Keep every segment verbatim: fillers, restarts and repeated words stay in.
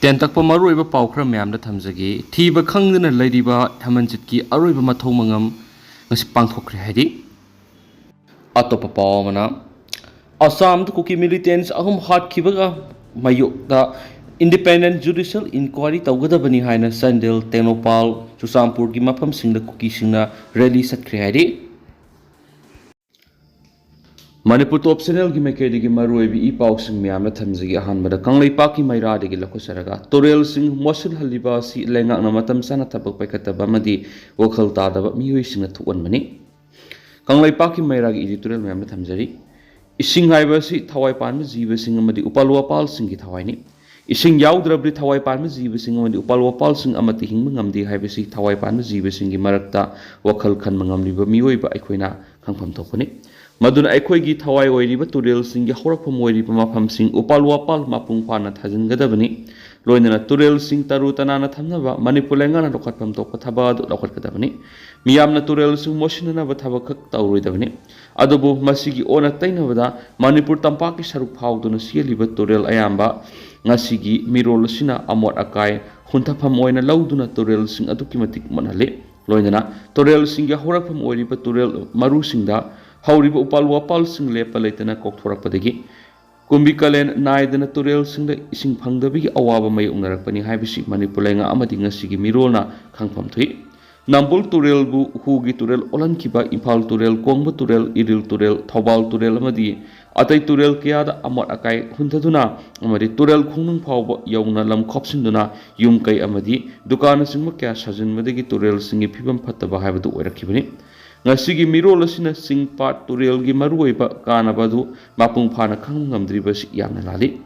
ꯇꯦꯟꯇꯛꯄ ꯃꯔꯨꯑꯣꯏꯕ ꯄꯥꯎ ꯈꯔ ꯃꯌꯥꯝꯗ ꯊꯝꯖꯒꯦ꯫ ꯊꯤꯕ ꯈꯪꯗꯅ ꯂꯩꯔꯤꯕ ꯍꯦꯃꯟꯖꯤꯠꯀꯤ ꯑꯔꯣꯏꯕ ꯃꯊꯧ ꯃꯉꯝ ꯉꯁꯤ ꯄꯥꯡꯊꯣꯛꯈ꯭ꯔꯦ ꯍꯥꯏꯔꯤ꯫ ꯑꯇꯣꯞꯄ ꯄꯥꯎ ꯑꯃꯅ, ꯑꯁꯥꯝꯗ ꯀꯨꯀꯤ militants ꯑꯍꯨꯝ ꯍꯥꯠꯈꯤꯕꯒ ꯃꯥꯌꯣꯛꯇ independent judicial inquiry ꯇꯧꯒꯗꯕꯅꯤ ꯍꯥꯏꯅ ꯆꯥꯟꯗꯦꯜ, ꯇꯦꯡꯅꯧꯄꯥꯜ, ꯆꯨꯔꯆꯥꯟꯄꯨꯔꯒꯤ ꯃꯐꯝꯁꯤꯡꯗ ꯀꯨꯀꯤꯁꯤꯡꯅ rally ꯆꯠꯈ꯭ꯔꯦ ꯍꯥꯏꯔꯤ꯫ ꯃꯅꯤꯄꯨꯔ ꯇꯣꯞ ꯆꯦꯅꯦꯜꯒꯤ ꯃꯥꯏꯀꯩꯗꯒꯤ ꯃꯔꯨꯑꯣꯏꯕ ꯏ ꯄꯥꯎꯁꯤꯡ ꯃꯌꯥꯝꯅ ꯊꯝꯖꯒꯦ꯫ ꯑꯍꯥꯟꯕꯗ ꯀꯪꯂꯩꯄꯥꯛꯀꯤ ꯃꯩꯔꯥꯗꯒꯤ ꯂꯧꯈꯠꯆꯔꯒ, ꯇꯨꯔꯦꯜꯁꯤꯡ ꯃꯣꯠꯁꯤꯜꯍꯜꯂꯤꯕ ꯑꯁꯤ ꯂꯩꯉꯥꯛꯅ ꯃꯇꯝ ꯆꯥꯅ ꯊꯕꯛ ꯄꯥꯏꯈꯠꯇꯕ ꯑꯃꯗꯤ ꯋꯥꯈꯜ ꯇꯥꯗꯕ ꯃꯤꯑꯣꯏꯁꯤꯡꯅ ꯊꯣꯛꯍꯟꯕꯅꯤ꯫ ꯀꯪꯂꯩꯄꯥꯛꯀꯤ ꯃꯩꯔꯥꯒꯤ editorial ꯃꯌꯥꯝꯅ ꯊꯝꯖꯔꯤ꯫ ꯏꯁꯤꯡ ꯍꯥꯏꯕ ꯑꯁꯤ ꯊꯋꯥꯏ ꯄꯥꯟꯕ ꯖꯤꯕꯁꯤꯡ ꯑꯃꯗꯤ ꯎꯄꯥꯜ ꯋꯥꯄꯥꯜꯁꯤꯡꯒꯤ ꯊꯋꯥꯏꯅꯤ꯫ ꯏꯁꯤꯡ ꯌꯥꯎꯗ꯭ꯔꯕꯗꯤ ꯊꯋꯥꯏ ꯄꯥꯟꯕ ꯖꯤꯕꯁꯤꯡ ꯑꯃꯗꯤ ꯎꯄꯥꯜ ꯋꯥꯄꯥꯜꯁꯤꯡ ꯑꯃꯠꯇ ꯍꯤꯡꯕ ꯉꯝꯗꯦ ꯍꯥꯏꯕꯁꯤ ꯊꯋꯥꯏ ꯄꯥꯟꯕ ꯖꯤꯕꯁꯤꯡꯒꯤ ꯃꯔꯛꯇ ꯋꯥꯈꯜ ꯈꯟꯕ ꯉꯝꯂꯤꯕ ꯃꯤꯑꯣꯏꯕ ꯑꯩꯈꯣꯏꯅ ꯈꯪꯐꯝ ꯊꯣꯛꯄꯅꯤ꯫ ꯃꯗꯨꯅ ꯑꯩꯈꯣꯏꯒꯤ ꯊꯋꯥꯏ ꯑꯣꯏꯔꯤꯕ ꯇꯨꯔꯦꯜꯁꯤꯡꯒꯤ ꯍꯧꯔꯛꯐꯝ ꯑꯣꯏꯔꯤꯕ ꯃꯐꯝꯁꯤꯡ ꯎꯄꯥꯜ ꯋꯥꯄꯥꯜ ꯃꯄꯨꯡ ꯐꯥꯅ ꯊꯥꯖꯤꯟꯒꯗꯕꯅꯤ꯫ ꯂꯣꯏꯅꯅ ꯇꯨꯔꯦꯜꯁꯤꯡ ꯇꯔꯨ ꯇꯅꯥꯟꯅ ꯊꯝꯅꯕ ꯃꯅꯤꯄꯨꯔ ꯂꯩꯉꯥꯛꯅ ꯂꯧꯈꯠꯐꯝ ꯊꯣꯛꯄ ꯊꯕꯛ ꯑꯗꯨ ꯂꯧꯈꯠꯀꯗꯕꯅꯤ꯫ ꯃꯤꯌꯥꯝꯅ ꯇꯨꯔꯦꯜꯁꯤꯡ ꯃꯣꯠꯁꯤꯟꯅꯅꯕ ꯊꯕꯛ ꯈꯛ ꯇꯧꯔꯣꯏꯗꯕꯅꯤ꯫ ꯑꯗꯨꯕꯨ ꯃꯁꯤꯒꯤ ꯑꯣꯟꯅ ꯇꯩꯅꯕꯗ ꯃꯅꯤꯄꯨꯔ ꯇꯝꯄꯥꯛꯀꯤ ꯁꯔꯨꯛ ꯐꯥꯎꯗꯨꯅ ꯆꯦꯜꯂꯤꯕ ꯇꯨꯔꯦꯜ ꯑꯌꯥꯝꯕ ꯉꯁꯤꯒꯤ ꯃꯤꯔꯣꯜ ꯑꯁꯤꯅ ꯑꯃꯣꯠ ꯑꯀꯥꯏ ꯍꯨꯟꯊꯐꯝ ꯑꯣꯏꯅ ꯂꯧꯗꯨꯅ ꯇꯨꯔꯦꯜꯁꯤꯡ ꯑꯗꯨꯛꯀꯤ ꯃꯇꯤꯛ ꯃꯣꯠꯍꯜꯂꯤ꯫ ꯂꯣꯏꯅꯅ ꯇꯨꯔꯦꯜꯁꯤꯡꯒꯤ ꯍꯧꯔꯛꯐꯝ ꯑꯣꯏꯔꯤꯕ ꯇꯨꯔꯦꯜ ꯃꯔꯨꯁꯤꯡꯗ ꯍꯧꯔꯤꯕ ꯎꯄꯥꯜ ꯋꯥꯄꯥꯜꯁꯤꯡ ꯂꯦꯞꯄ ꯂꯩꯇꯅ ꯀꯣꯛꯊꯣꯔꯛꯄꯗꯒꯤ ꯀꯨꯝꯕꯤ ꯀꯥꯂꯦꯟ ꯅꯥꯏꯗꯅ ꯇꯨꯔꯦꯜꯁꯤꯡꯗ ꯏꯁꯤꯡ ꯐꯪꯗꯕꯒꯤ ꯑꯋꯥꯕ ꯃꯥꯌꯣꯛꯅꯔꯛꯄꯅꯤ ꯍꯥꯏꯕꯁꯤ ꯃꯅꯤꯄꯨꯔ ꯂꯩꯉꯥꯛ ꯑꯃꯗꯤ ꯉꯁꯤꯒꯤ ꯃꯤꯔꯣꯜꯅ ꯈꯪꯐꯝ ꯊꯣꯛꯏ꯫ ꯅꯝꯕꯨꯜ ꯇꯨꯔꯦꯜꯕꯨ ꯍꯨꯒꯤ ꯇꯨꯔꯦꯜ ꯑꯣꯜꯍꯟꯈꯤꯕ ꯏꯝꯐꯥꯜ ꯇꯨꯔꯦꯜ, ꯀꯣꯡꯕ ꯇꯨꯔꯦꯜ, ꯏꯔꯤꯜ ꯇꯨꯔꯦꯜ, ꯊꯧꯕꯥꯜ ꯇꯨꯔꯦꯜ ꯑꯃꯗꯤ ꯑꯇꯩ ꯇꯨꯔꯦꯜ ꯀꯌꯥꯗ ꯑꯃꯣꯠ ꯑꯀꯥꯏ ꯍꯨꯟꯊꯗꯨꯅ ꯑꯃꯗꯤ ꯇꯨꯔꯦꯜ ꯈꯣꯡꯅꯨꯡ ꯐꯥꯎꯕ ꯌꯧꯅ ꯂꯝ ꯈꯣꯞꯆꯤꯟꯗꯨꯅ ꯌꯨꯝ ꯀꯩ ꯑꯃꯗꯤ ꯗꯨꯀꯥꯟꯅꯆꯤꯡꯕ ꯀꯌꯥ ꯁꯥꯖꯤꯟꯕꯗꯒꯤ ꯇꯨꯔꯦꯜꯁꯤꯡꯒꯤ ꯐꯤꯕꯝ ꯐꯠꯇꯕ ꯍꯥꯏꯕꯗꯨ ꯑꯣꯏꯔꯛꯈꯤꯕꯅꯤ꯫ ꯉꯁꯤꯒꯤ ꯃꯤꯔꯣꯜ ꯑꯁꯤꯅ ꯆꯤꯡ ꯄꯥꯠ ꯇꯨꯔꯦꯜꯒꯤ ꯃꯔꯨꯑꯣꯏꯕ ꯀꯥꯟꯅꯕ ꯑꯗꯨ ꯃꯄꯨꯡ ꯐꯥꯅ ꯈꯪꯕ ꯉꯝꯗ꯭ꯔꯤꯕꯁꯤ ꯌꯥꯝꯅ ꯂꯥꯜꯂꯤ꯫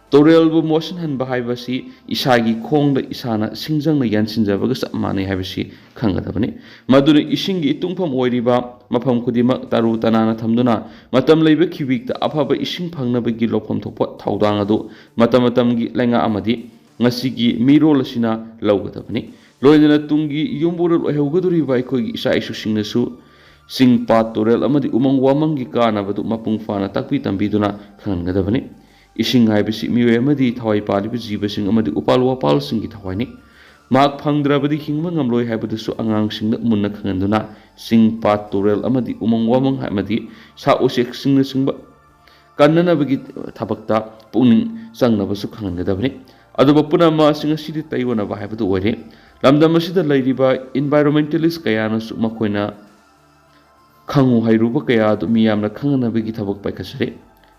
ꯇꯨꯔꯦꯜꯕꯨ ꯃꯣꯠꯁꯤꯟꯍꯟꯕ ꯍꯥꯏꯕꯁꯤ ꯏꯁꯥꯒꯤ ꯈꯣꯡꯗ ꯏꯁꯥꯅ ꯁꯤꯡꯖꯪꯅ ꯌꯥꯟꯁꯤꯟꯖꯕꯒ ꯆꯞ ꯃꯥꯟꯅꯩ ꯍꯥꯏꯕꯁꯤ ꯈꯪꯒꯗꯕꯅꯤ꯫ ꯃꯗꯨꯅ ꯏꯁꯤꯡꯒꯤ ꯏꯇꯨꯡꯐꯝ ꯑꯣꯏꯔꯤꯕ ꯃꯐꯝ ꯈꯨꯗꯤꯡꯃꯛ ꯇꯔꯨ ꯇꯅꯥꯟꯅ ꯊꯝꯗꯨꯅ ꯃꯇꯝ ꯂꯩꯕ ꯈꯤꯕꯤꯛꯇ ꯑꯐꯕ ꯏꯁꯤꯡ ꯐꯪꯅꯕꯒꯤ ꯂꯧꯐꯝ ꯊꯣꯛꯄ ꯊꯧꯗꯥꯡ ꯑꯗꯨ ꯃꯇꯝ ꯃꯇꯝꯒꯤ ꯂꯩꯉꯥꯛ ꯑꯃꯗꯤ ꯉꯁꯤꯒꯤ ꯃꯤꯔꯣꯜ ꯑꯁꯤꯅ ꯂꯧꯒꯗꯕꯅꯤ꯫ ꯂꯣꯏꯅꯅ ꯇꯨꯡꯒꯤ ꯌꯨꯝꯕꯨꯔꯦꯜ ꯑꯣꯏꯍꯧꯒꯗꯧꯔꯤꯕ ꯑꯩꯈꯣꯏꯒꯤ ꯏꯆꯥ ꯏꯁꯨꯁꯤꯡꯅꯁꯨ ꯆꯤꯡ ꯄꯥꯠ ꯇꯨꯔꯦꯜ ꯑꯃꯗꯤ ꯎꯃꯪ ꯋꯥꯃꯪꯒꯤ ꯀꯥꯟꯅꯕꯗꯨ ꯃꯄꯨꯡ ꯐꯥꯅ ꯇꯥꯛꯄꯤ ꯇꯝꯕꯤꯗꯨꯅ ꯈꯪꯍꯟꯒꯗꯕꯅꯤ꯫ ꯏꯁꯤꯡ ꯍꯥꯏꯕꯁꯤ ꯃꯤꯑꯣꯏ ꯑꯃꯗꯤ ꯊꯋꯥꯏ ꯄꯥꯜꯂꯤꯕ ꯖꯤꯕꯁꯤꯡ ꯑꯃꯗꯤ ꯎꯄꯥꯜ ꯋꯥꯄꯥꯜꯁꯤꯡꯒꯤ ꯊꯋꯥꯏꯅꯤ꯫ ꯃꯍꯥꯛ ꯐꯪꯗ꯭ꯔꯕꯗꯤ ꯍꯤꯡꯕ ꯉꯝꯂꯣꯏ ꯍꯥꯏꯕꯗꯨꯁꯨ ꯑꯉꯥꯡꯁꯤꯡꯗ ꯃꯨꯟꯅ ꯈꯪꯍꯟꯗꯨꯅ ꯆꯤꯡ, ꯄꯥꯠ, ꯇꯨꯔꯦꯜ ꯑꯃꯗꯤ ꯎꯃꯪ ꯋꯥꯃꯪ ꯑꯃꯗꯤ ꯁꯥ ꯎꯆꯦꯛꯁꯤꯡꯅꯆꯤꯡꯕ ꯀꯟꯅꯅꯕꯒꯤ ꯊꯕꯛꯇ ꯄꯨꯛꯅꯤꯡ ꯆꯪꯅꯕꯁꯨ ꯈꯪꯍꯟꯒꯗꯕꯅꯤ꯫ ꯑꯗꯨꯕꯨ ꯄꯨꯝꯅꯃꯛ ꯑꯁꯤ ꯉꯁꯤꯗꯤ ꯇꯩꯑꯣꯟꯅꯕ ꯍꯥꯏꯕꯗꯨ ꯑꯣꯏꯔꯦ꯫ ꯂꯝꯗꯝ ꯑꯁꯤꯗ ꯂꯩꯔꯤꯕ environmentalist ꯀꯌꯥꯅꯁꯨ ꯃꯈꯣꯏꯅ ꯈꯪꯉꯨ ꯍꯩꯔꯨꯕ ꯀꯌꯥ ꯑꯗꯨ ꯃꯤꯌꯥꯝꯅ ꯈꯪꯍꯟꯅꯕꯒꯤ ꯊꯕꯛ ꯄꯥꯏꯈꯠꯆꯔꯤ꯫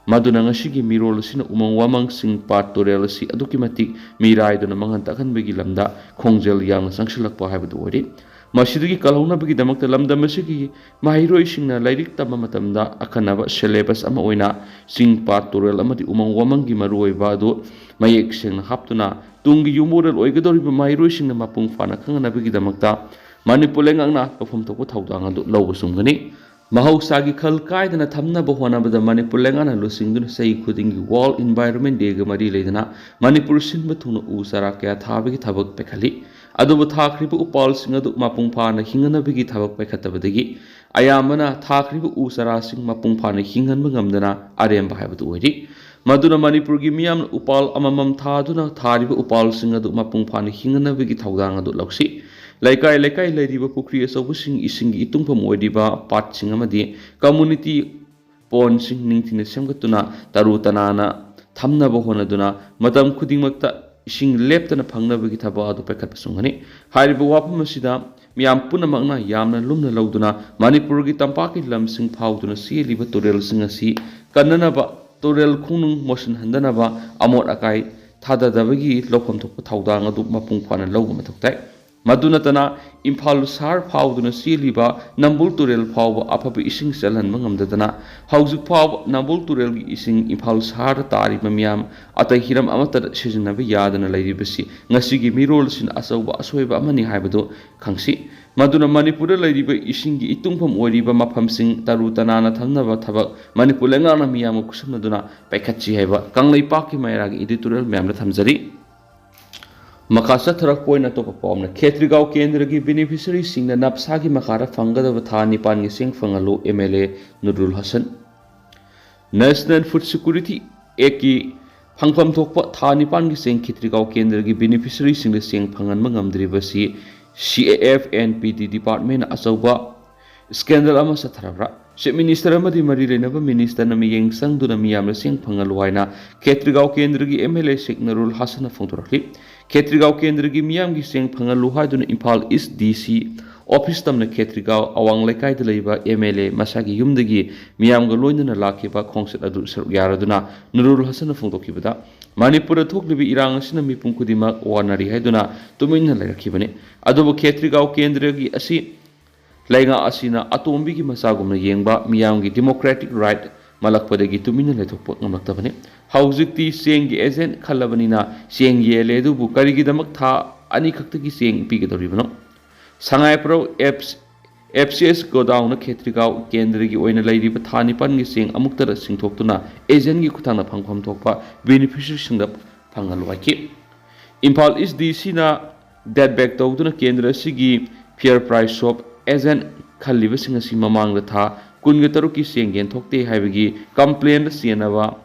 ꯃꯗꯨꯅ ꯉꯁꯤꯒꯤ ꯃꯤꯔꯣꯜ ꯑꯁꯤꯅ ꯎꯃꯪ ꯋꯥꯃꯪꯁꯤꯡ, ꯄꯥꯠ, ꯇꯨꯔꯦꯜ ꯑꯁꯤ ꯑꯗꯨꯛꯀꯤ ꯃꯇꯤꯛ ꯃꯤꯔꯥꯏꯗꯨꯅ ꯃꯥꯡꯍꯟ ꯇꯥꯛꯍꯟꯕꯒꯤ ꯂꯝꯗ ꯈꯣꯡꯖꯦꯜ ꯌꯥꯡꯅ ꯆꯪꯁꯤꯜꯂꯛꯄ ꯍꯥꯏꯕꯗꯨ ꯑꯣꯏꯔꯤ꯫ ꯃꯁꯤꯗꯒꯤ ꯀꯜꯍꯧꯅꯕꯒꯤꯗꯃꯛꯇ ꯂꯝꯗꯝ ꯑꯁꯤꯒꯤ ꯃꯍꯩꯔꯣꯏꯁꯤꯡꯅ ꯂꯥꯏꯔꯤꯛ ꯇꯝꯕ ꯃꯇꯝꯗ ꯑꯈꯟꯅꯕ syllabus ꯑꯃ ꯑꯣꯏꯅ ꯆꯤꯡ, ꯄꯥꯠ, ꯇꯨꯔꯦꯜ ꯑꯃꯗꯤ ꯎꯃꯪ ꯋꯥꯃꯪꯒꯤ ꯃꯔꯨꯑꯣꯏꯕ ꯑꯗꯨ ꯃꯌꯦꯛ ꯁꯦꯡꯅ ꯍꯥꯞꯇꯨꯅ ꯇꯨꯡꯒꯤ ꯌꯨꯝꯕꯨꯔꯦꯜ ꯑꯣꯏꯒꯗꯧꯔꯤꯕ ꯃꯍꯩꯔꯣꯏꯁꯤꯡꯅ ꯃꯄꯨꯡ ꯐꯥꯅ ꯈꯪꯍꯟꯅꯕꯒꯤꯗꯃꯛꯇ ꯃꯅꯤꯄꯨꯔ ꯂꯩꯉꯥꯛꯅ ꯂꯧꯐꯝ ꯊꯣꯛꯄ ꯊꯧꯗꯥꯡ ꯑꯗꯨ ꯂꯧꯕ ꯆꯨꯝꯒꯅꯤ꯫ ꯃꯍꯧꯁꯥꯒꯤ ꯈꯜ ꯀꯥꯏꯗꯅ ꯊꯝꯅꯕ ꯍꯣꯠꯅꯕꯗ ꯃꯅꯤꯄꯨꯔ ꯂꯩꯉꯥꯛꯅ ꯂꯨꯆꯤꯡꯗꯨꯅ ꯆꯍꯤ ꯈꯨꯗꯤꯡꯒꯤ World Environment Dayꯒ ꯃꯔꯤ ꯂꯩꯅꯅ ꯃꯅꯤꯄꯨꯔ ꯁꯤꯟꯕ ꯊꯨꯡꯅ ꯎ ꯆꯥꯔꯥ ꯀꯌꯥ ꯊꯥꯕꯒꯤ ꯊꯕꯛ ꯄꯥꯏꯈꯠꯂꯤ꯫ ꯑꯗꯨꯕꯨ ꯊꯥꯈ꯭ꯔꯤꯕ ꯎꯄꯥꯜꯁꯤꯡ ꯑꯗꯨ ꯃꯄꯨꯡ ꯐꯥꯅ ꯍꯤꯡꯍꯟꯅꯕꯒꯤ ꯊꯕꯛ ꯄꯥꯏꯈꯠꯇꯕꯗꯒꯤ ꯑꯌꯥꯝꯕꯅ ꯊꯥꯈ꯭ꯔꯤꯕ ꯎ ꯆꯥꯔꯥꯁꯤꯡ ꯃꯄꯨꯡ ꯐꯥꯅ ꯍꯤꯡꯍꯟꯕ ꯉꯝꯗꯅ ꯑꯔꯦꯝꯕ ꯍꯥꯏꯕꯗꯨ ꯑꯣꯏꯔꯤ꯫ ꯃꯗꯨꯅ ꯃꯅꯤꯄꯨꯔꯒꯤ ꯃꯤꯌꯥꯝꯅ ꯎꯄꯥꯜ ꯑꯃꯃꯝ ꯊꯥꯗꯨꯅ ꯊꯥꯔꯤꯕ ꯎꯄꯥꯜꯁꯤꯡ ꯑꯗꯨ ꯃꯄꯨꯡ ꯐꯥꯅ ꯍꯤꯡꯍꯟꯅꯕꯒꯤ ꯊꯧꯗꯥꯡ ꯑꯗꯨ ꯂꯧꯁꯤ꯫ ꯂꯩꯀꯥꯏ ꯂꯩꯀꯥꯏ ꯂꯩꯔꯤꯕ ꯄꯨꯈ꯭ꯔꯤ ꯑꯆꯧꯕꯁꯤꯡ, ꯏꯁꯤꯡꯒꯤ ꯏꯇꯨꯡꯐꯝ ꯑꯣꯏꯔꯤꯕ ꯄꯥꯠꯁꯤꯡ ꯑꯃꯗꯤ community pondꯁꯤꯡ ꯅꯤꯡꯊꯤꯅ ꯁꯦꯝꯒꯠꯇꯨꯅ ꯇꯔꯨ ꯇꯅꯥꯟꯅ ꯊꯝꯅꯕ ꯍꯣꯠꯅꯗꯨꯅ ꯃꯇꯝ ꯈꯨꯗꯤꯡꯃꯛꯇ ꯏꯁꯤꯡ ꯂꯦꯞꯇꯅ ꯐꯪꯅꯕꯒꯤ ꯊꯕꯛ ꯑꯗꯨ ꯄꯥꯏꯈꯠꯄ ꯆꯨꯝꯒꯅꯤ꯫ ꯍꯥꯏꯔꯤꯕ ꯋꯥꯐꯝ ꯑꯁꯤꯗ ꯃꯤꯌꯥꯝ ꯄꯨꯝꯅꯃꯛꯅ ꯌꯥꯝꯅ ꯂꯨꯝꯅ ꯂꯧꯗꯨꯅ ꯃꯅꯤꯄꯨꯔꯒꯤ ꯇꯝꯄꯥꯛꯀꯤ ꯂꯝꯁꯤꯡ ꯐꯥꯎꯗꯨꯅ ꯆꯦꯜꯂꯤꯕ ꯇꯨꯔꯦꯜꯁꯤꯡ ꯑꯁꯤ ꯀꯟꯅꯅꯕ, ꯇꯨꯔꯦꯜ ꯈꯣꯡꯅꯨꯡ ꯃꯣꯠꯁꯤꯟꯍꯟꯗꯅꯕ ꯑꯃꯣꯠ ꯑꯀꯥꯏ ꯊꯥꯗꯗꯕꯒꯤ ꯂꯧꯐꯝ ꯊꯣꯛꯄ ꯊꯧꯗꯥꯡ ꯑꯗꯨ ꯃꯄꯨꯡ ꯐꯥꯅ ꯂꯧꯕ ꯃꯊꯧ ꯇꯥꯏ꯫ ꯃꯗꯨ ꯅꯠꯇꯅ ꯏꯝꯐꯥꯜ ꯁꯍꯔ ꯐꯥꯎꯗꯨꯅ ꯆꯦꯜꯂꯤꯕ ꯅꯝꯕꯨꯜ ꯇꯨꯔꯦꯜ ꯐꯥꯎꯕ ꯑꯐꯕ ꯏꯁꯤꯡ ꯆꯦꯜꯍꯟꯕ ꯉꯝꯗꯗꯅ ꯍꯧꯖꯤꯛ ꯐꯥꯎꯕ ꯅꯝꯕꯨꯜ ꯇꯨꯔꯦꯜꯒꯤ ꯏꯁꯤꯡ ꯏꯝꯐꯥꯜ ꯁꯍꯔꯗ ꯇꯥꯔꯤꯕ ꯃꯤꯌꯥꯝ ꯑꯇꯩ ꯍꯤꯔꯝ ꯑꯃꯠꯇꯗ ꯁꯤꯖꯤꯟꯅꯕ ꯌꯥꯗꯅ ꯂꯩꯔꯤꯕꯁꯤ ꯉꯁꯤꯒꯤ ꯃꯤꯔꯣꯜꯁꯤꯅ ꯑꯆꯧꯕ ꯑꯁꯣꯏꯕ ꯑꯃꯅꯤ ꯍꯥꯏꯕꯗꯨ ꯈꯪꯁꯤ꯫ ꯃꯗꯨꯅ ꯃꯅꯤꯄꯨꯔꯗ ꯂꯩꯔꯤꯕ ꯏꯁꯤꯡꯒꯤ ꯏꯇꯨꯡꯐꯝ ꯑꯣꯏꯔꯤꯕ ꯃꯐꯝꯁꯤꯡ ꯇꯔꯨ ꯇꯅꯥꯟꯅ ꯊꯝꯅꯕ ꯊꯕꯛ ꯃꯅꯤꯄꯨꯔ ꯂꯩꯉꯥꯛꯅ ꯃꯤꯌꯥꯝꯒ ꯈꯨꯠꯁꯝꯅꯗꯨꯅ ꯄꯥꯏꯈꯠꯁꯤ ꯍꯥꯏꯕ ꯀꯪꯂꯩꯄꯥꯛꯀꯤ ꯃꯩꯔꯥꯒꯤ editorial ꯃꯌꯥꯝꯗ ꯊꯝꯖꯔꯤ꯫ ꯃꯈꯥ ꯆꯠꯊꯔꯛꯄ ꯑꯣꯏꯅ ꯑꯇꯣꯞꯄ ꯄꯥꯎ ꯑꯃꯅ, ꯈꯦꯇ꯭ꯔꯤꯒꯥꯎ ꯀꯦꯟꯗ꯭ꯔꯒꯤ beneficiaryꯁꯤꯡꯅ ꯅꯞꯁꯥꯒꯤ ꯃꯈꯥꯗ ꯐꯪꯒꯗꯕ ꯊꯥ ꯅꯤꯄꯥꯟꯒꯤ ꯆꯦꯡ ꯐꯪꯍꯜꯂꯨ, MLA ꯅꯨꯔꯨꯜ Hasan. National Food Security ꯑꯦꯛꯀꯤ ꯐꯪꯐꯝ ꯊꯣꯛꯄ ꯊꯥ ꯅꯤꯄꯥꯟꯒꯤ ꯆꯦꯡ ꯈꯦꯇ꯭ꯔꯤꯒꯥꯎ ꯀꯦꯟꯗ꯭ꯔꯒꯤ ꯕꯦꯅꯤꯐꯤꯁꯔꯤꯁꯤꯡꯗ ꯆꯦꯡ ꯐꯪꯍꯟꯕ ꯉꯝꯗ꯭ꯔꯤꯕꯁꯤ ꯁꯤ ꯑꯦ ꯑꯦꯐ ꯑꯦꯟ ꯄꯤ ꯗꯤ ꯗꯤꯄꯥꯔꯠꯃꯦꯟꯅ ꯑꯆꯧꯕ ꯁ꯭ꯀꯦꯟꯗꯜ ꯑꯃ ꯆꯠꯊꯔꯕ꯭ꯔꯥ? ꯆꯤꯐ ꯃꯤꯅꯤꯁꯇꯔ ꯑꯃꯗꯤ ꯃꯔꯤ ꯂꯩꯅꯕ ꯃꯤꯅꯤꯁꯇꯔꯅ ꯃꯤꯠꯌꯦꯡ ꯆꯪꯗꯨꯅ ꯃꯤꯌꯥꯝꯅ ꯆꯦꯡ ꯐꯪꯍꯜꯂꯨ ꯍꯥꯏꯅ ꯈꯦꯇ꯭ꯔꯤꯒꯥꯎ ꯀꯦꯟꯗ꯭ꯔꯒꯤ ꯑꯦꯝ ꯑꯦꯜ ꯑꯦ ꯁꯦꯛ ꯅꯔꯨꯜ ꯍꯥꯁꯟꯅ ꯐꯣꯡꯗꯣꯔꯛꯂꯤ꯫ ꯈꯦꯇ꯭ꯔꯤꯒꯥꯎ ꯀꯦꯟꯗ꯭ꯔꯒꯤ ꯃꯤꯌꯥꯝꯒꯤ ꯆꯦꯡ ꯐꯪꯍꯜꯂꯨ ꯍꯥꯏꯗꯨꯅ ꯏꯝꯐꯥꯜ ꯏꯁ ꯗꯤ ꯁꯤ ꯑꯣꯐꯤꯁ ꯇꯝꯅ ꯈꯦꯇ꯭ꯔꯤꯒꯥꯎ ꯑꯋꯥꯡ ꯂꯩꯀꯥꯏꯗ ꯂꯩꯕ ꯑꯦꯝ ꯑꯦꯜ ꯑꯦ ꯃꯁꯥꯒꯤ ꯌꯨꯝꯗꯒꯤ ꯃꯤꯌꯥꯝꯒ ꯂꯣꯏꯅꯅ ꯂꯥꯛꯈꯤꯕ ꯈꯣꯡꯆꯠ ꯑꯗꯨ ꯁꯔꯨꯛ ꯌꯥꯔꯗꯨꯅ ꯅꯨꯔꯨꯜ ꯍꯁꯟꯅ ꯐꯣꯡꯗꯣꯛꯈꯤꯕꯗ, ꯃꯅꯤꯄꯨꯔꯗ ꯊꯣꯛꯂꯤꯕ ꯏꯔꯥꯡ ꯑꯁꯤꯅ ꯃꯤꯄꯨꯝ ꯈꯨꯗꯤꯡꯃꯛ ꯋꯥꯅꯔꯤ ꯍꯥꯏꯗꯨꯅ ꯇꯨꯃꯤꯟꯅ ꯂꯩꯔꯛꯈꯤꯕꯅꯤ꯫ ꯑꯗꯨꯕꯨ ꯈꯦꯇ꯭ꯔꯤꯒꯥꯎ ꯀꯦꯟꯗ꯭ꯔꯒꯤ ꯑꯁꯤ ꯂꯩꯉꯥꯛ ꯑꯁꯤꯅ ꯑꯇꯣꯝꯕꯤꯒꯤ ꯃꯆꯥꯒꯨꯝꯅ ꯌꯦꯡꯕ ꯃꯤꯌꯥꯝꯒꯤ ꯗꯤꯃꯣꯀ꯭ꯔꯦꯇꯤꯛ ꯔꯥꯏꯠ ꯃꯥꯂꯛꯄꯗꯒꯤ ꯇꯨꯃꯤꯟꯅ ꯂꯩꯊꯣꯛꯄ ꯉꯝꯂꯛꯇꯕꯅꯤ꯫ ꯍꯧꯖꯤꯛꯇꯤ ꯆꯦꯡꯒꯤ ꯑꯦꯖꯦꯟꯠ ꯈꯜꯂꯕꯅꯤꯅ ꯆꯦꯡ ꯌꯦꯜꯂꯦ, ꯑꯗꯨꯕꯨ ꯀꯔꯤꯒꯤꯗꯃꯛ ꯊꯥ ꯑꯅꯤ ꯈꯛꯇꯒꯤ ꯆꯦꯡ ꯄꯤꯒꯗꯧꯔꯤꯕꯅꯣ? ꯁꯉꯥꯏꯄ꯭ꯔꯧ ꯑꯦꯞꯁ ꯑꯦꯐ ꯁꯤ ꯑꯦꯁ ꯒꯣꯗꯥꯎꯟꯅ ꯈꯦꯇ꯭ꯔꯤꯒꯥꯎ ꯀꯦꯟꯗ꯭ꯔꯒꯤ ꯑꯣꯏꯅ ꯂꯩꯔꯤꯕ ꯊꯥ ꯅꯤꯄꯥꯟꯒꯤ ꯆꯦꯡ ꯑꯃꯨꯛꯇꯗ ꯆꯤꯡꯊꯣꯛꯇꯨꯅ ꯑꯦꯖꯦꯟꯒꯤ ꯈꯨꯠꯊꯥꯡꯗ ꯐꯪꯐꯝ ꯊꯣꯛꯄ ꯕꯦꯅꯤꯐꯤꯁꯔꯤꯁꯤꯡꯗ ꯐꯪꯍꯜꯂꯨ ꯍꯥꯏꯈꯤ꯫ ꯏꯝꯐꯥꯜ ꯏꯁ ꯗꯤ ꯁꯤꯅ ꯗꯦꯠ ꯕꯦꯛ ꯇꯧꯗꯨꯅ ꯀꯦꯟꯗ꯭ꯔ ꯑꯁꯤꯒꯤ ꯐꯤꯌꯔ ꯄ꯭ꯔꯥꯏꯁ ꯁꯣꯞ ꯑꯦꯖꯦꯟ ꯈꯜꯂꯤꯕꯁꯤꯡ ꯑꯁꯤ ꯃꯃꯥꯡꯗ ꯊꯥ ꯀꯨꯟꯒ ꯇꯔꯨꯛꯀꯤ ꯆꯦꯡ ꯌꯦꯟꯊꯣꯛꯇꯦ ꯍꯥꯏꯕꯒꯤ ꯀꯝꯄ꯭ꯂꯦꯟꯗ ꯆꯦꯟꯅꯕ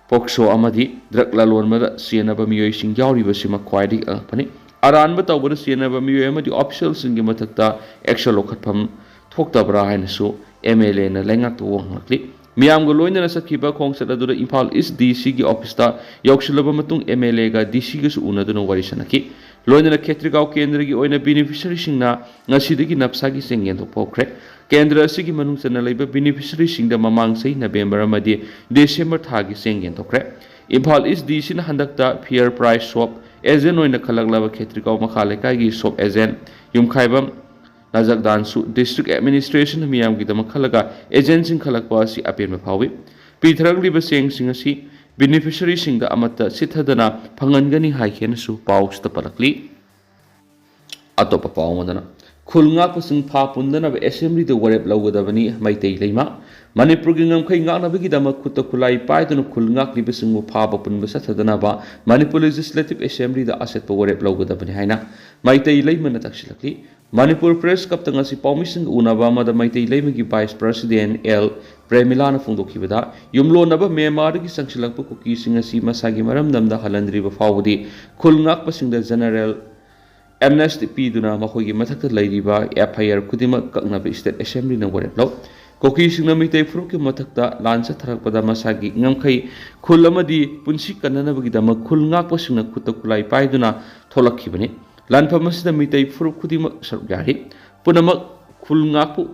ꯄꯣꯛꯁꯣ ꯑꯃꯗꯤ ꯗ꯭ꯔꯒ ꯂꯂꯣꯟꯕꯗ ꯆꯦꯟꯅꯕ ꯃꯤꯑꯣꯏꯁꯤꯡ ꯌꯥꯎꯔꯤꯕꯁꯤꯃꯛ ꯈ꯭ꯋꯥꯏꯗꯒꯤ ꯑꯉꯛꯄꯅꯤ꯫ ꯑꯔꯥꯟꯕ ꯇꯧꯕꯗ ꯆꯦꯟꯅꯕ ꯃꯤꯑꯣꯏ ꯑꯃꯗꯤ ꯑꯣꯐꯤꯁꯤꯌꯦꯜꯁꯤꯡꯒꯤ ꯃꯊꯛꯇ ꯑꯦꯛꯁꯟ ꯂꯧꯈꯠꯐꯝ ꯊꯣꯛꯇꯕ꯭ꯔꯥ ꯍꯥꯏꯅꯁꯨ ꯑꯦꯝ ꯑꯦꯜ ꯑꯦꯅ ꯂꯩꯉꯥꯛꯇ ꯋꯥ ꯍꯪꯂꯛꯂꯤ꯫ ꯃꯤꯌꯥꯝꯒ ꯂꯣꯏꯅꯅ ꯆꯠꯈꯤꯕ ꯈꯣꯡꯆꯠ ꯑꯗꯨꯗ ꯏꯝꯐꯥꯜ ꯏꯁ ꯗꯤ ꯁꯤꯒꯤ ꯑꯣꯐꯤꯁꯇ ꯌꯧꯁꯤꯜꯂꯕ ꯃꯇꯨꯡ ꯑꯦꯝ ꯑꯦꯜ ꯑꯦꯒ ꯗꯤ ꯁꯤꯒꯁꯨ ꯎꯅꯗꯨꯅ ꯋꯥꯔꯤ ꯁꯥꯟꯅꯈꯤ꯫ ꯂꯣꯏꯅꯅ ꯈꯦꯇ꯭ꯔꯤꯒꯥꯎ ꯀꯦꯟꯗ꯭ꯔꯒꯤ ꯑꯣꯏꯅ ꯕꯦꯅꯤꯐꯤꯁꯔꯤꯁꯤꯡꯅ ꯉꯁꯤꯗꯒꯤ ꯅꯞꯁꯥꯒꯤ ꯆꯦꯡ ꯌꯦꯟꯊꯣꯛꯄ ꯍꯧꯈ꯭ꯔꯦ꯫ ꯀꯦꯟꯗ꯭ꯔ ꯑꯁꯤꯒꯤ ꯃꯅꯨꯡ ꯆꯟꯅ ꯂꯩꯕ ꯕꯦꯅꯤꯐꯤꯁꯔꯤꯁꯤꯡꯗ ꯃꯃꯥꯡ ꯆꯍꯤ ꯅꯕꯦꯝꯕꯔ ꯑꯃꯗꯤ ꯗꯤꯁꯦꯝꯕꯔ ꯊꯥꯒꯤ ꯆꯦꯡ ꯌꯦꯟꯊꯣꯛꯈ꯭ꯔꯦ꯫ ꯏꯝꯐꯥꯜ ꯏꯁ ꯗꯤ ꯁꯤꯅ ꯍꯟꯗꯛꯇ ꯐꯤꯌꯔ ꯄ꯭ꯔꯥꯏꯁ ꯁꯣꯞ ꯑꯦꯖꯦꯟ ꯑꯣꯏꯅ ꯈꯜꯂꯛꯂꯕ ꯈꯦꯇ꯭ꯔꯤꯒꯥꯎ ꯃꯈꯥ ꯂꯩꯀꯥꯏꯒꯤ ꯁꯣꯞ ꯑꯦꯖꯦꯟ ꯌꯨꯝꯈꯥꯏꯕꯝ ꯅꯖꯛꯗꯥꯟꯁꯨ ꯗꯤꯁꯇ꯭ꯔꯤꯛ ꯑꯦꯗꯃꯤꯅꯤꯁꯇ꯭ꯔꯦꯁꯟꯅ ꯃꯤꯌꯥꯝꯒꯤꯗꯃꯛ ꯈꯜꯂꯒ ꯑꯦꯖꯦꯟꯁꯤꯡ ꯈꯜꯂꯛꯄ ꯑꯁꯤ ꯑꯄꯦꯟꯕ ꯐꯥꯎꯏ꯫ ꯄꯤꯊꯔꯛꯂꯤꯕ ꯆꯦꯡꯁꯤꯡ ꯑꯁꯤ ꯕꯦꯅꯤꯐꯤꯁꯔꯤꯁꯤꯡꯗ ꯑꯃꯠꯇ ꯆꯤꯠꯊꯗꯅ ꯐꯪꯍꯟꯒꯅꯤ ꯍꯥꯏꯈꯤꯅꯁꯨ ꯄꯥꯎꯁꯤꯗ ꯄꯜꯂꯛꯂꯤ꯫ ꯑꯇꯣꯞꯄ ꯄꯥꯎ ꯑꯃꯗꯅ, ꯈꯨꯜ ꯉꯥꯛꯄꯁꯤꯡ ꯐꯥ ꯄꯨꯟꯗꯅꯕ ꯑꯦꯁꯦꯝꯕ꯭ꯂꯤꯗ ꯋꯥꯔꯦꯞ ꯂꯧꯒꯗꯕꯅꯤ꯫ ꯃꯩꯇꯩ ꯂꯩꯃ꯫ ꯃꯅꯤꯄꯨꯔꯒꯤ ꯉꯝꯈꯩ ꯉꯥꯛꯅꯕꯒꯤꯗꯃꯛ ꯈꯨꯠꯇ ꯈꯨꯠꯂꯥꯏ ꯄꯥꯏꯗꯨꯅ ꯈꯨꯜ ꯉꯥꯛꯂꯤꯕꯁꯤꯡꯕꯨ ꯐꯥꯕ ꯄꯨꯟꯕ ꯆꯠꯊꯗꯅꯕ ꯃꯅꯤꯄꯨꯔ ꯂꯦꯖꯤꯁꯂꯦꯇꯤꯚ ꯑꯦꯁꯦꯝꯕ꯭ꯂꯤꯗ ꯑꯆꯦꯠꯄ ꯋꯥꯔꯦꯞ ꯂꯧꯒꯗꯕꯅꯤ ꯍꯥꯏꯅ ꯃꯩꯇꯩ ꯂꯩꯃꯅ ꯇꯛꯁꯤꯜꯂꯛꯂꯤ꯫ ꯃꯅꯤꯄꯨꯔ ꯄ꯭ꯔꯦꯁ ꯀ꯭ꯂꯕꯇ ꯉꯁꯤ ꯄꯥꯎꯃꯤꯁꯤꯡꯒ ꯎꯅꯕ ꯑꯃꯗ ꯃꯩꯇꯩ ꯂꯩꯃꯒꯤ ꯚꯥꯏꯁ ꯄ꯭ꯔꯁꯤꯗꯦꯟ ꯑꯦꯜ ꯄ꯭ꯔꯦꯃꯤꯂꯥꯅ ꯐꯣꯡꯗꯣꯛꯈꯤꯕꯗ, ꯌꯨꯝꯂꯣꯟꯅꯕ ꯃ꯭ꯌꯥꯟꯃꯥꯔꯗꯒꯤ ꯆꯪꯁꯤꯜꯂꯛꯄ ꯀꯨꯀꯤꯁꯤꯡ ꯑꯁꯤ ꯃꯁꯥꯒꯤ ꯃꯔꯝꯗꯝꯗ ꯍꯜꯍꯟꯗ꯭ꯔꯤꯕ ꯐꯥꯎꯕꯗꯤ ꯈꯨꯜ ꯉꯥꯛꯄꯁꯤꯡꯗ ꯖꯦꯅꯔꯦꯜ ꯑꯦꯝꯅꯦꯁꯇꯤ ꯄꯤꯗꯨꯅ ꯃꯈꯣꯏꯒꯤ ꯃꯊꯛꯇ ꯂꯩꯔꯤꯕ ꯑꯦꯐ ꯑꯥꯏ ꯑꯥꯔ ꯈꯨꯗꯤꯡꯃꯛ ꯀꯛꯅꯕ ꯁ꯭ꯇꯦꯠ ꯑꯦꯁꯦꯝꯕ꯭ꯂꯤꯅ ꯋꯥꯔꯦꯞ ꯂꯧ꯫ ꯀꯨꯀꯤꯁꯤꯡꯅ ꯃꯤꯇꯩ ꯐꯨꯔꯨꯞꯀꯤ ꯃꯊꯛꯇ ꯂꯥꯟ ꯆꯠꯊꯔꯛꯄꯗ ꯃꯁꯥꯒꯤ ꯉꯝꯈꯩ, ꯈꯨꯜ ꯑꯃꯗꯤ ꯄꯨꯟꯁꯤ ꯀꯟꯅꯅꯕꯒꯤꯗꯃꯛ ꯈꯨꯜ ꯉꯥꯛꯄꯁꯤꯡꯅ ꯈꯨꯠꯇ ꯈꯨꯠꯂꯥꯏ ꯄꯥꯏꯗꯨꯅ ꯊꯣꯛꯂꯛꯈꯤꯕꯅꯤ꯫ ꯂꯥꯟꯐꯝ ꯑꯁꯤꯗ ꯃꯤꯇꯩ ꯐꯨꯔꯨꯞ ꯈꯨꯗꯤꯡꯃꯛ ꯁꯔꯨꯛ ꯌꯥꯔꯤ꯫ ꯄꯨꯝꯅꯃꯛ ꯈꯨꯜ ꯉꯥꯛꯄ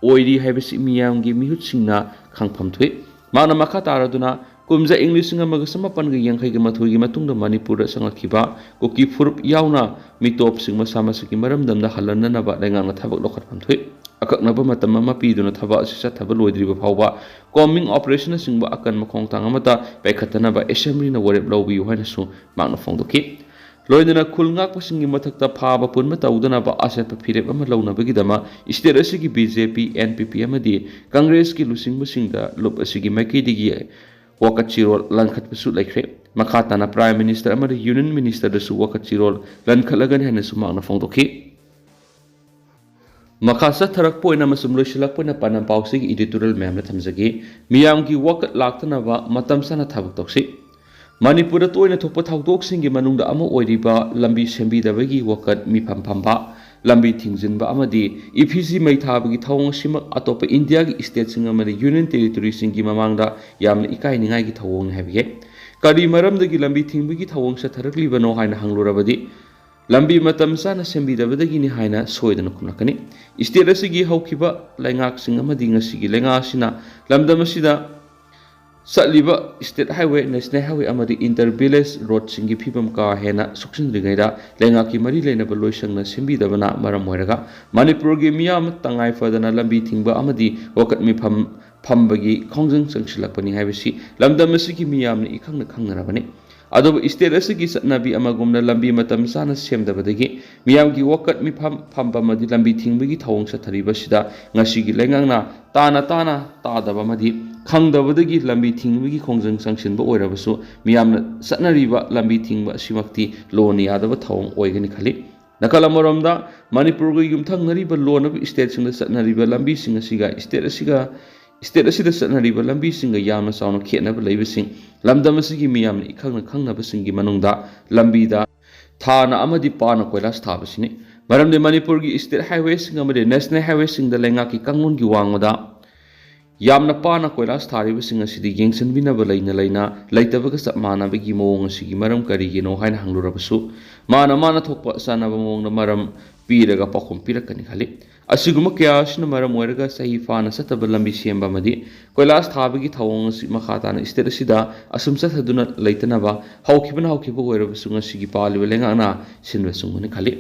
ꯑꯣꯏꯔꯤ ꯍꯥꯏꯕꯁꯤ ꯃꯤꯌꯥꯝꯒꯤ ꯃꯤꯍꯨꯠꯁꯤꯡꯅ ꯈꯪꯐꯝ ꯊꯣꯛꯏ꯫ ꯃꯍꯥꯛꯅ ꯃꯈꯥ ꯇꯥꯔꯗꯨꯅ, ꯀꯨꯝꯖꯥ ꯏꯪ ꯂꯤꯁꯤꯡ ꯑꯃꯒ ꯆꯃꯥꯄꯟꯒ ꯌꯥꯡꯈꯩꯒ ꯃꯥꯊꯣꯏꯒꯤ ꯃꯇꯨꯡꯗ ꯃꯅꯤꯄꯨꯔꯗ ꯆꯪꯂꯛꯈꯤꯕ ꯀꯨꯀꯤ ꯐꯨꯔꯨꯞ ꯌꯥꯎꯅ ꯃꯤꯇꯣꯞꯁꯤꯡ ꯃꯁꯥ ꯃꯁꯥꯒꯤ ꯃꯔꯝꯗꯝꯗ ꯍꯜꯍꯟꯅꯅꯕ ꯂꯩꯉꯥꯛꯅ ꯊꯕꯛ ꯂꯧꯈꯠꯐꯝ ꯊꯣꯛꯏ꯫ ꯑꯀꯛꯅꯕ ꯃꯇꯝ ꯑꯃ ꯄꯤꯗꯨꯅ ꯊꯕꯛ ꯑꯁꯤ ꯆꯠꯊꯕ ꯂꯣꯏꯗ꯭ꯔꯤꯕ ꯐꯥꯎꯕ ꯀꯣꯝꯕꯤꯡ ꯑꯣꯄꯔꯦꯁꯟꯅꯆꯤꯡꯕ ꯑꯀꯟꯕ ꯈꯣꯡꯊꯥꯡ ꯑꯃꯠꯇ ꯄꯥꯏꯈꯠꯇꯅꯕ ꯑꯦꯁꯦꯝꯕ꯭ꯂꯤꯅ ꯋꯥꯔꯦꯞ ꯂꯧꯕꯤꯌꯨ ꯍꯥꯏꯅꯁꯨ ꯃꯍꯥꯛꯅ ꯐꯣꯡꯗꯣꯛꯈꯤ꯫ ꯂꯣꯏꯅꯅ ꯈꯨꯜ ꯉꯥꯛꯄꯁꯤꯡꯒꯤ ꯃꯊꯛꯇ ꯐꯥꯕ ꯄꯨꯟꯕ ꯇꯧꯗꯅꯕ ꯑꯆꯦꯠꯄ ꯐꯤꯔꯦꯞ ꯑꯃ ꯂꯧꯅꯕꯒꯤꯗꯃꯛ ꯁ꯭ꯇꯦꯠ ꯑꯁꯤꯒꯤ ꯕꯤ ꯖꯦ ꯄꯤ, ꯑꯦꯟ ꯄꯤ ꯄꯤ ꯑꯃꯗꯤ ꯀꯪꯒ꯭ꯔꯦꯁꯀꯤ ꯂꯨꯆꯤꯡꯕꯁꯤꯡꯗ ꯂꯨꯞ ꯑꯁꯤꯒꯤ ꯃꯥꯏꯀꯩꯗꯒꯤ ꯋꯥꯀꯠ ꯆꯤꯔꯣꯜ ꯂꯪꯈꯠꯄꯁꯨ ꯂꯩꯈ꯭ꯔꯦ꯫ ꯃꯈꯥ ꯇꯥꯅ ꯄ꯭ꯔꯥꯏꯝ ꯃꯤꯅꯤꯁꯇꯔ ꯑꯃꯗꯤ ꯌꯨꯅꯤꯌꯟ ꯃꯤꯅꯤꯁꯇꯔꯗꯁꯨ ꯋꯥꯀꯠ ꯆꯤꯔꯣꯜ ꯂꯪꯈꯠꯂꯒꯅꯤ ꯍꯥꯏꯅꯁꯨ ꯃꯍꯥꯛꯅ ꯐꯣꯡꯗꯣꯛꯈꯤ꯫ ꯃꯈꯥ ꯆꯠꯊꯔꯛꯄ ꯑꯣꯏꯅ ꯑꯃꯁꯨꯡ ꯂꯣꯏꯁꯤꯜꯂꯛꯄ ꯑꯣꯏꯅ ꯄꯥꯟꯗꯝ ꯄꯥꯎꯁꯤꯒꯤ ꯏꯗꯤꯇꯣꯔꯤꯌꯦꯜ ꯃꯌꯥꯝꯗ ꯊꯝꯖꯒꯦ꯫ ꯃꯤꯌꯥꯝꯒꯤ ꯋꯥꯀꯠ ꯂꯥꯛꯇꯅꯕ ꯃꯇꯝ ꯆꯥꯅ ꯊꯕꯛ ꯇꯧꯁꯤ꯫ ꯃꯅꯤꯄꯨꯔꯗ ꯇꯣꯏꯅ ꯊꯣꯛꯄ ꯊꯧꯗꯣꯛꯁꯤꯡꯒꯤ ꯃꯅꯨꯡꯗ ꯑꯃ ꯑꯣꯏꯔꯤꯕ ꯂꯝꯕꯤ ꯁꯦꯝꯕꯤꯗꯕꯒꯤ ꯋꯥꯀꯠ ꯃꯤꯐꯝ ꯐꯝꯕ, ꯂꯝꯕꯤ ꯊꯤꯡꯖꯤꯟꯕ ꯑꯃꯗꯤ ꯏꯐꯤꯖꯤ ꯃꯩ ꯊꯥꯕꯒꯤ ꯊꯧꯑꯣꯡ ꯑꯁꯤꯃꯛ ꯑꯇꯣꯞꯄ ꯏꯟꯗꯤꯌꯥꯒꯤ ꯁ꯭ꯇꯦꯠꯁꯤꯡ ꯑꯃꯗꯤ ꯌꯨꯅꯤꯌꯟ ꯇꯦꯔꯤꯇꯣꯔꯤꯁꯤꯡꯒꯤ ꯃꯃꯥꯡꯗ ꯌꯥꯝꯅ ꯏꯀꯥꯏꯅꯤꯡꯉꯥꯏꯒꯤ ꯊꯧꯑꯣꯡꯅꯤ ꯍꯥꯏꯕ ꯌꯥꯏ꯫ ꯀꯔꯤ ꯃꯔꯝꯗꯒꯤ ꯂꯝꯕꯤ ꯊꯤꯡꯕꯒꯤ ꯊꯧꯑꯣꯡ ꯆꯠꯊꯔꯛꯂꯤꯕꯅꯣ ꯍꯥꯏꯅ ꯍꯪꯂꯨꯔꯕꯗꯤ, ꯂꯝꯕꯤ ꯃꯇꯝ ꯆꯥꯅ ꯁꯦꯝꯕꯤꯗꯕꯗꯒꯤꯅꯤ ꯍꯥꯏꯅ ꯁꯣꯏꯗꯅ ꯈꯨꯝꯂꯛꯀꯅꯤ꯫ ꯁ꯭ꯇꯦꯠ ꯑꯁꯤꯒꯤ ꯍꯧꯈꯤꯕ ꯂꯩꯉꯥꯛꯁꯤꯡ ꯑꯃꯗꯤ ꯉꯁꯤꯒꯤ ꯂꯩꯉꯥꯛ ꯑꯁꯤꯅ ꯂꯝꯗꯝ ꯑꯁꯤꯗ ꯆꯠꯂꯤꯕ ꯁ꯭ꯇꯦꯠ ꯍꯥꯏꯋꯦ, ꯅꯦꯁꯅꯦꯜ ꯍꯥꯏꯋꯦ ꯑꯃꯗꯤ ꯏꯟꯇꯔ ꯚꯤꯂꯦꯖ ꯔꯣꯗꯁꯤꯡꯒꯤ ꯐꯤꯕꯝ ꯀꯥ ꯍꯦꯟꯅ ꯁꯣꯛꯆꯤꯟꯗ꯭ꯔꯤꯉꯩꯗ ꯂꯩꯉꯥꯛꯀꯤ ꯃꯔꯤ ꯂꯩꯅꯕ ꯂꯣꯏꯁꯪꯅ ꯁꯦꯝꯕꯤꯗꯕꯅ ꯃꯔꯝ ꯑꯣꯏꯔꯒ ꯃꯅꯤꯄꯨꯔꯒꯤ ꯃꯤꯌꯥꯝ ꯇꯉꯥꯏ ꯐꯗꯅ ꯂꯝꯕꯤ ꯊꯤꯡꯕ ꯑꯃꯗꯤ ꯋꯥꯀꯠ ꯃꯤꯐꯝ ꯐꯝꯕꯒꯤ ꯈꯣꯡꯖꯪ ꯆꯪꯁꯤꯜꯂꯛꯄꯅꯤ ꯍꯥꯏꯕꯁꯤ ꯂꯝꯗꯝ ꯑꯁꯤꯒꯤ ꯃꯤꯌꯥꯝꯅ ꯏꯈꯪꯅ ꯈꯪꯅꯔꯕꯅꯤ꯫ ꯑꯗꯨꯕꯨ ꯁ꯭ꯇꯦꯠ ꯑꯁꯤꯒꯤ ꯆꯠꯅꯕꯤ ꯑꯃꯒꯨꯝꯅ ꯂꯝꯕꯤ ꯃꯇꯝ ꯆꯥꯅ ꯁꯦꯝꯗꯕꯗꯒꯤ ꯃꯤꯌꯥꯝꯒꯤ ꯋꯥꯀꯠ ꯃꯤꯐꯝ ꯐꯝꯕ ꯑꯃꯗꯤ ꯂꯝꯕꯤ ꯊꯤꯡꯕꯒꯤ ꯊꯧꯑꯣꯡ ꯆꯠꯊꯔꯤꯕ ꯑꯁꯤꯗ ꯉꯁꯤꯒꯤ ꯂꯩꯉꯥꯛꯅ ꯇꯥꯅ ꯇꯥꯅ ꯇꯥꯗꯕ ꯑꯃꯗꯤ ꯈꯪꯗꯕꯗꯒꯤ ꯂꯝꯕꯤ ꯊꯤꯡꯕꯒꯤ ꯈꯣꯡꯖꯪ ꯆꯪꯁꯤꯟꯕ ꯑꯣꯏꯔꯕꯁꯨ ꯃꯤꯌꯥꯝꯅ ꯆꯠꯅꯔꯤꯕ ꯂꯝꯕꯤ ꯊꯤꯡꯕ ꯑꯁꯤꯃꯛꯇꯤ ꯂꯣꯅ ꯌꯥꯗꯕ ꯊꯧꯑꯣꯡ ꯑꯣꯏꯒꯅꯤ ꯈꯜꯂꯤ꯫ ꯅꯥꯀꯜ ꯑꯃꯔꯣꯝꯗ ꯃꯅꯤꯄꯨꯔꯒ ꯌꯨꯝꯊꯪꯅꯔꯤꯕ ꯂꯣꯟꯅꯕ ꯁ꯭ꯇꯦꯠꯁꯤꯡꯗ ꯆꯠꯅꯔꯤꯕ ꯂꯝꯕꯤꯁꯤꯡ ꯑꯁꯤꯒ ꯁ꯭ꯇꯦꯠ ꯑꯁꯤꯒ ꯁ꯭ꯇꯦꯠ ꯑꯁꯤꯗ ꯆꯠꯅꯔꯤꯕ ꯂꯝꯕꯤꯁꯤꯡꯒ ꯌꯥꯝꯅ ꯆꯥꯎꯅ ꯈꯦꯠꯅꯕ ꯂꯩꯕꯁꯤꯡ, ꯂꯝꯗꯝ ꯑꯁꯤꯒꯤ ꯃꯤꯌꯥꯝꯅ ꯏꯈꯪꯅ ꯈꯪꯅꯕꯁꯤꯡꯒꯤ ꯃꯅꯨꯡꯗ ꯂꯝꯕꯤꯗ ꯊꯥꯅ ꯑꯃꯗꯤ ꯄꯥꯅ ꯀꯣꯏꯂꯥꯁ ꯊꯥꯕꯁꯤꯅꯤ꯫ ꯃꯔꯝꯗꯤ ꯃꯅꯤꯄꯨꯔꯒꯤ ꯁ꯭ꯇꯦꯠ ꯍꯥꯏꯋꯦꯁꯤꯡ ꯑꯃꯗꯤ ꯅꯦꯁꯅꯦꯜ ꯍꯥꯏꯋꯦꯁꯤꯡꯗ ꯂꯩꯉꯥꯛꯀꯤ ꯀꯥꯡꯂꯣꯟꯒꯤ ꯋꯥꯡꯃꯗ ꯌꯥꯝꯅ ꯄꯥꯅ ꯀꯣꯏꯂꯥꯁ ꯊꯥꯔꯤꯕꯁꯤꯡ ꯑꯁꯤꯗꯤ ꯌꯦꯡꯁꯤꯟꯕꯤꯅꯕ ꯂꯩꯅ ꯂꯩꯅ ꯂꯩꯇꯕꯒ ꯆꯞ ꯃꯥꯟꯅꯕꯒꯤ ꯃꯑꯣꯡ ꯑꯁꯤꯒꯤ ꯃꯔꯝ ꯀꯔꯤꯒꯤꯅꯣ ꯍꯥꯏꯅ ꯍꯪꯂꯨꯔꯕꯁꯨ, ꯃꯥꯅ ꯃꯥꯅ ꯊꯣꯛꯄ ꯆꯥꯟꯅꯕ ꯃꯑꯣꯡꯗ ꯃꯔꯝ ꯄꯤꯔꯒ ꯄꯥꯎꯈꯨꯝ ꯄꯤꯔꯛꯀꯅꯤ ꯈꯜꯂꯤ꯫ ꯑꯁꯤꯒꯨꯝꯕ ꯀꯌꯥ ꯑꯁꯤꯅ ꯃꯔꯝ ꯑꯣꯏꯔꯒ ꯆꯍꯤ ꯐꯥꯅ ꯆꯠꯇꯕ ꯂꯝꯕꯤ ꯁꯦꯝꯕ ꯑꯃꯗꯤ ꯀꯣꯏꯂꯥꯁ ꯊꯥꯕꯒꯤ ꯊꯧꯑꯣꯡ ꯑꯁꯤ ꯃꯈꯥ ꯇꯥꯅ ꯁ꯭ꯇꯦꯠ ꯑꯁꯤꯗ ꯑꯁꯨꯝ ꯆꯠꯊꯗꯨꯅ ꯂꯩꯇꯅꯕ ꯍꯧꯈꯤꯕꯅ ꯍꯧꯈꯤꯕ ꯑꯣꯏꯔꯕꯁꯨ ꯉꯁꯤꯒꯤ ꯄꯥꯜꯂꯤꯕ ꯂꯩꯉꯥꯛꯅ ꯁꯤꯟꯕ ꯆꯨꯝꯒꯅꯤ ꯈꯜꯂꯤ꯫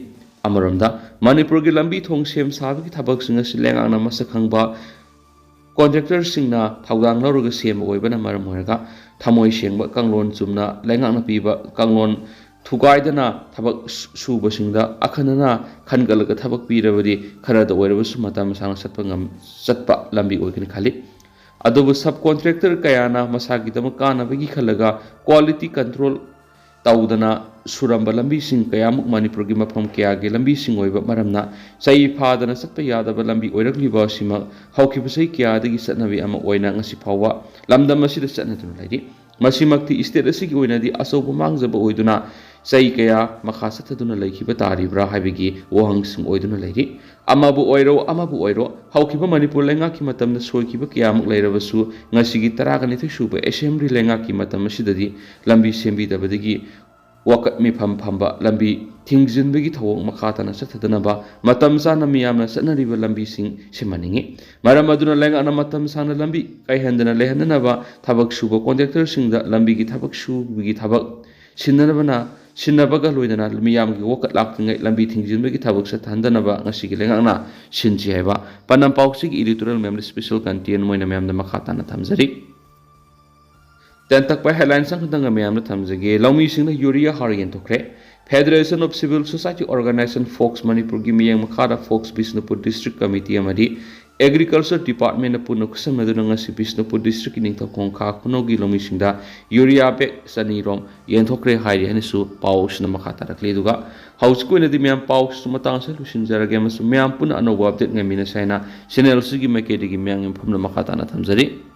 ꯑꯃꯔꯣꯝꯗ ꯃꯅꯤꯄꯨꯔꯒꯤ ꯂꯝꯕꯤ ꯊꯣꯡ ꯁꯦꯝ ꯁꯥꯕꯒꯤ ꯊꯕꯛꯁꯤꯡ ꯑꯁꯤ ꯂꯩꯉꯥꯛꯅ ꯃꯁꯛ ꯈꯪꯕ ꯀꯣꯟꯇ꯭ꯔꯦꯛꯇꯔꯁꯤꯡꯅ ꯊꯧꯗꯥꯡ ꯂꯧꯔꯒ ꯁꯦꯝꯕ ꯑꯣꯏꯕꯅ ꯃꯔꯝ ꯑꯣꯏꯔꯒ ꯊꯃꯣꯏ ꯁꯦꯡꯕ, ꯀꯥꯡꯂꯣꯟ ꯆꯨꯝꯅ ꯂꯩꯉꯥꯛꯅ ꯄꯤꯕ ꯀꯥꯡꯂꯣꯟ ꯊꯨꯒꯥꯏꯗꯅ ꯊꯕꯛ ꯁꯨꯕꯁꯤꯡꯗ ꯑꯈꯟꯅꯅ ꯈꯟꯒꯠꯂꯒ ꯊꯕꯛ ꯄꯤꯔꯕꯗꯤ ꯈꯔꯗ ꯑꯣꯏꯔꯕꯁꯨ ꯃꯇꯝ ꯁꯥꯡꯅ ꯆꯠꯄ ꯉꯝ-, ꯆꯠꯄ ꯂꯝꯕꯤ ꯑꯣꯏꯒꯅꯤ ꯈꯜꯂꯤ꯫ ꯑꯗꯨꯕꯨ ꯁꯕ ꯀꯣꯟꯇ꯭ꯔꯦꯛꯇꯔ ꯀꯌꯥꯅ ꯃꯁꯥꯒꯤꯗꯃꯛ ꯀꯥꯟꯅꯕꯒꯤ ꯈꯜꯂꯒ ꯀ꯭ꯋꯥꯂꯤꯇꯤ ꯀꯟꯇ꯭ꯔꯣꯜ ꯇꯧꯗꯅ ꯁꯨꯔꯝꯕ ꯂꯝꯕꯤꯁꯤꯡ ꯀꯌꯥꯃꯨꯛ ꯃꯅꯤꯄꯨꯔꯒꯤ ꯃꯐꯝ ꯀꯌꯥꯒꯤ ꯂꯝꯕꯤꯁꯤꯡ ꯑꯣꯏꯕ ꯃꯔꯝꯅ ꯆꯍꯤ ꯐꯥꯗꯅ ꯆꯠꯄ ꯌꯥꯗꯕ ꯂꯝꯕꯤ ꯑꯣꯏꯔꯛꯂꯤꯕ ꯑꯁꯤꯃꯛ ꯍꯧꯈꯤꯕ ꯆꯍꯤ ꯀꯌꯥꯗꯒꯤ ꯆꯠꯅꯕꯤ ꯑꯃ ꯑꯣꯏꯅ ꯉꯁꯤ ꯐꯥꯎꯕ ꯂꯝꯗꯝ ꯑꯁꯤꯗ ꯆꯠꯅꯗꯨꯅ ꯂꯩꯔꯤ꯫ ꯃꯁꯤꯃꯛꯇꯤ ꯁ꯭ꯇꯦꯠ ꯑꯁꯤꯒꯤ ꯑꯣꯏꯅꯗꯤ ꯑꯆꯧꯕ ꯃꯥꯡꯖꯕ ꯑꯣꯏꯗꯨꯅ ꯆꯍꯤ ꯀꯌꯥ ꯃꯈꯥ ꯆꯠꯊꯗꯨꯅ ꯂꯩꯈꯤꯕ ꯇꯥꯔꯤꯕ꯭ꯔꯥ ꯍꯥꯏꯕꯒꯤ ꯋꯥꯍꯪꯁꯤꯡ ꯑꯣꯏꯗꯨꯅ ꯂꯩꯔꯤ꯫ ꯑꯃꯕꯨ ꯑꯣꯏꯔꯣ, ꯑꯃꯕꯨ ꯑꯣꯏꯔꯣ, ꯍꯧꯈꯤꯕ ꯃꯅꯤꯄꯨꯔ ꯂꯩꯉꯥꯛꯀꯤ ꯃꯇꯝꯗ ꯁꯣꯏꯈꯤꯕ ꯀꯌꯥꯃꯨꯛ ꯂꯩꯔꯕꯁꯨ, ꯉꯁꯤꯒꯤ ꯇꯔꯥꯒ ꯅꯤꯊꯣꯏ ꯁꯨꯕ ꯑꯦꯁꯦꯝꯕ꯭ꯂꯤ ꯂꯩꯉꯥꯛꯀꯤ ꯃꯇꯝ ꯑꯁꯤꯗꯗꯤ ꯂꯝꯕꯤ ꯁꯦꯝꯕꯤꯗꯕꯗꯒꯤ ꯋꯥꯀꯠ ꯃꯤꯐꯝ ꯐꯝꯕ, ꯂꯝꯕꯤ ꯊꯤꯡꯖꯤꯟꯕꯒꯤ ꯊꯧꯑꯣꯡ ꯃꯈꯥ ꯇꯥꯅ ꯆꯠꯊꯗꯅꯕ ꯃꯇꯝ ꯆꯥꯅ ꯃꯤꯌꯥꯝꯅ ꯆꯠꯅꯔꯤꯕ ꯂꯝꯕꯤꯁꯤꯡ ꯁꯦꯝꯍꯟꯅꯤꯡꯏ꯫ ꯃꯔꯝ ꯑꯗꯨꯅ ꯂꯩꯉꯥꯛꯅ ꯃꯇꯝ ꯁꯥꯡꯅ ꯂꯝꯕꯤ ꯀꯥꯏꯍꯟꯗꯅ ꯂꯩꯍꯟꯗꯅꯕ ꯊꯕꯛ ꯁꯨꯕ ꯀꯣꯟꯇ꯭ꯔꯦꯛꯇꯔꯁꯤꯡꯗ ꯂꯝꯕꯤꯒꯤ ꯊꯕꯛ ꯁꯨꯕꯒꯤ ꯊꯕꯛ ꯁꯤꯟꯅꯅꯕꯅ, ꯁꯤꯟꯅꯕꯒ ꯂꯣꯏꯅꯅ ꯃꯤꯌꯥꯝꯒꯤ ꯋꯥꯀꯠ ꯂꯥꯛꯇ꯭ꯔꯤꯉꯩ ꯂꯝꯕꯤ ꯊꯤꯡꯖꯤꯟꯕꯒꯤ ꯊꯕꯛ ꯆꯠꯊꯍꯟꯗꯅꯕ ꯉꯁꯤꯒꯤ ꯂꯩꯉꯥꯛꯅ ꯁꯤꯟꯁꯤ ꯍꯥꯏꯕ ꯄꯥꯟꯗꯝ ꯄꯥꯎꯆꯦꯒꯤ editorial ꯃꯌꯥꯝꯗ special content ꯑꯣꯏꯅ ꯃꯌꯥꯝꯗ ꯃꯈꯥ ꯇꯥꯅ ꯊꯝꯖꯔꯤ꯫ ꯇꯦꯟꯇꯛꯄ headline ꯁꯪꯈꯛꯇꯪꯒ ꯃꯌꯥꯝꯗ ꯊꯝꯖꯒꯦ꯫ ꯂꯧꯃꯤꯁꯤꯡꯅ ꯌꯨꯔꯤꯌꯥ ꯍꯥꯔ ꯌꯦꯟꯊꯣꯛꯈ꯭ꯔꯦ꯫ Federation of Civil Society Organization, fox ꯃꯅꯤꯄꯨꯔꯒꯤ ꯃꯤꯠꯌꯦꯡ ꯃꯈꯥꯗ ꯐꯣꯛꯁ ꯕꯤꯁꯅꯨꯄꯨꯔ ꯗꯤꯁꯇ꯭ꯔꯤꯛ ꯀꯃꯤꯇꯤ ꯑꯃꯗꯤ Agriculture Department ꯄꯨꯟꯅ ꯈꯨꯠꯁꯝꯅꯗꯨꯅ ꯉꯁꯤ ꯕꯤꯁꯅꯨꯄꯨꯔ district ꯀꯤ ꯅꯤꯡꯊꯧꯈꯣꯡ ꯈꯥ ꯈꯨꯅꯧꯒꯤ ꯂꯧꯃꯤꯁꯤꯡꯗ urea bag ꯆꯅꯤꯔꯣꯝ ꯌꯦꯟꯊꯣꯛꯈ꯭ꯔꯦ ꯍꯥꯏꯔꯤ ꯍꯥꯏꯅꯁꯨ ꯄꯥꯎꯁꯤꯅ ꯃꯈꯥ ꯇꯥꯔꯛꯂꯤ꯫ ꯑꯗꯨꯒ ꯍꯧꯖꯤꯛꯀꯤ ꯑꯣꯏꯅꯗꯤ ꯃꯌꯥꯝ ꯄꯥꯎꯁꯤꯁꯨ ꯃꯇꯥꯡ ꯑꯁꯤꯗ ꯂꯣꯏꯁꯤꯟꯖꯔꯒꯦ ꯑꯃꯁꯨꯡ ꯃꯌꯥꯝ ꯄꯨꯟꯅ ꯑꯅꯧꯕ update ꯉꯥꯏꯃꯤꯟꯅꯁꯦ ꯍꯥꯏꯅ channel ꯑꯁꯤꯒꯤ ꯃꯥꯏꯀꯩꯗꯒꯤ ꯃꯌꯥꯝꯒꯤ ꯃꯐꯝꯗ ꯃꯈꯥ ꯇꯥꯅ ꯊꯝꯖꯔꯤ꯫